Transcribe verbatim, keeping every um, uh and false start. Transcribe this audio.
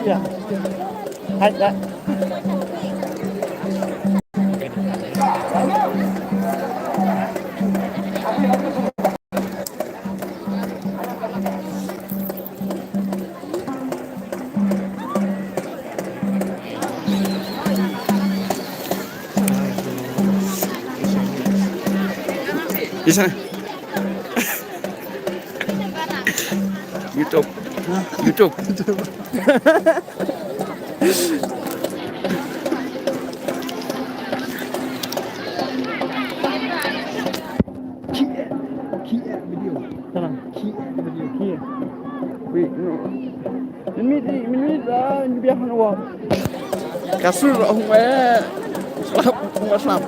Hai, dah. Isa. YouTube. YouTube. Kiet, kiet video. Salam. Kiet video, kiet. Wait, no. Minit, minit, ah, ini biar kan wah. Kasur, oh, eh. Slap, oh, slap.